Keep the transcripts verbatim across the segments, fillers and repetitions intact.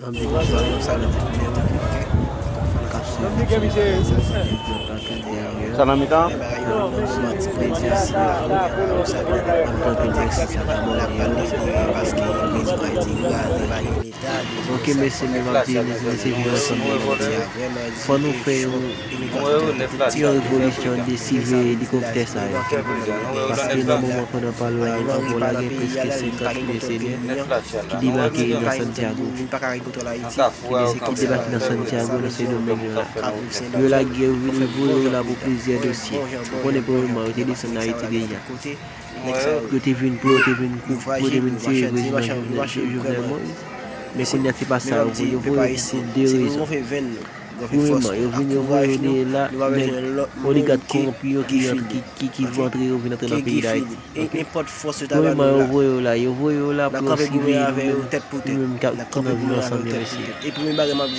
Sa nan mitan? Ok, mesye, men m ap di, mesye, mesye, viv ansanm, men m ap di, fò nou fè yon ti revolisyon de siveye elikoptè sa yo. Paske nan moman pandan pale la, nou wè la gen prèske senkant mèsenè ki debake nan Santiago. Ki debake nan Santiago, nan Sendomeng yo la. Yo lage, yo vin voye yo la pou plizyè dosye. Ou konnen premyèman, yo te desann Ayiti deja. Yo te vin pou yo te vin kou, pou yo te vin tire prezidan Jovenel, Jovenel Moïse. Men kounye a se pa sa yo voye, yo voye yo pou de rezon. Premyèman, yo vin yo voye yo dèyè la, nèg oligak kowonpi yo ki, ki, ki, ki vle antre, yo vin antre nan peyi Dayiti. Ok? Premyèman, yo voye yo la, yo voye yo la pou yo siveye nou menm, nou menm k ap, ki nan viv ansanm yo, mesye.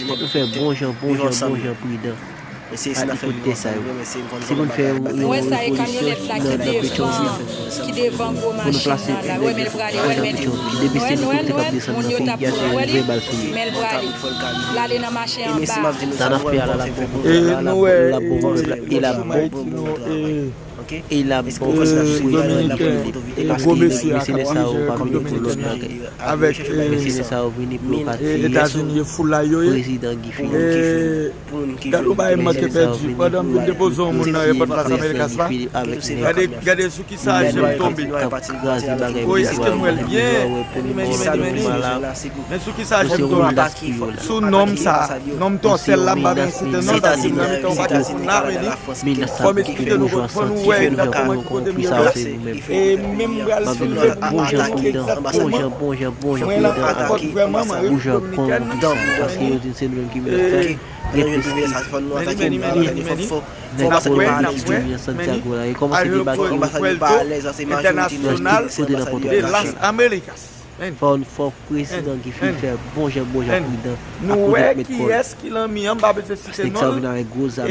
Fòk nou fè bon jan, bon jan, bon jan pridan. Ak elikoptè sa yo. Si pou n fè yon, yon revolisyon nan, nan Petyonvil, pou nou plase nèg yo ajan Petyonvil, depi se elikoptè k ap desann nan peyi a, se ouvè bal sou yo. Sa n ap fè a la, l ap bon pou, la, l ap bon, l ap bon pou pèp la, e l ap bon, e l ap bon pou, pou, pou elite. Paske mèsenè sa yo pa vini pou lòt bagay. Mèsenè sa yo vini pou yo ka tiye sou prezidan Guy Philippe. Gade yon bagay m manke pèdi pandan m vin depoze yon moun nan èpòt Las Américas la. Gade, gade sou kisa je m tonbe. Woy, èske m wè l byen? Men sou kisa je m tonbe? Sou nonm sa a. Nonm tò sèl la, m pa bezwen site non l, paske m nan mete yon pakèt moun nan, men fò m esplike nou, fò nou wè egzakteman ki kote m ye la. E menm m pral soulve yon pakèt egzanp pou nou. Mwen lan ak kòd vrèman, mwen rete dominikèn. Paske yo di se nou menm ki vin ap fè l. Meni, meni, meni, meni. N ap kwè, n ap kwè, meni. Aeropò, aeropò entènasyonal de Las Américas. Fò, fò prezidan Guy Philippe fè bon jan, bon jan pridan. Nou wè kiyès ki lan mi an, m pa bezwen site non l. E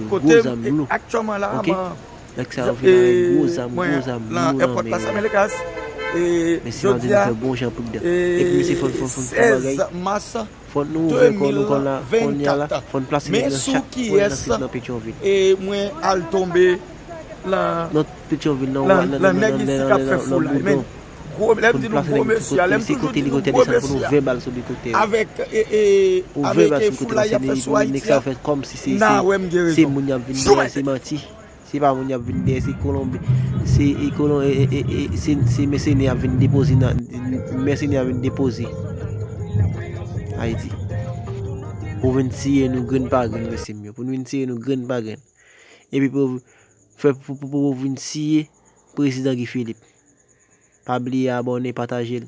kote m aktyèlman la, mwen, e, mwen lan èpòt Las Américas. E jodi a, sèz mas, de mil vennkat. Men sou kiyès, e, mwen al tonbe lan, lan nèg isi k ap fè foulay, men gwo, lè m di nou gwo mesye a, lè m toujou di nou gwo mesye a, avèk, e, e, avèk, e, foulay y ap fè sou Ayiti a, n a wè m gen rezon. Sou mwen. Se pa moun y ap vin dèyè, se kolonbe, se, e, kolon, e, e, e, e, se, se mèsenè y ap vin depoze nan, mèsenè y ap vin depoze Ayiti. Pou vin tiye nou grenn pa grenn, mesye m yo. Pou nou vin tiye nou grenn pa grenn. Epi pou fè, pou, pou, pou vin tiye prezidan Guy Philippe. Pa bliye abòne, pataje l.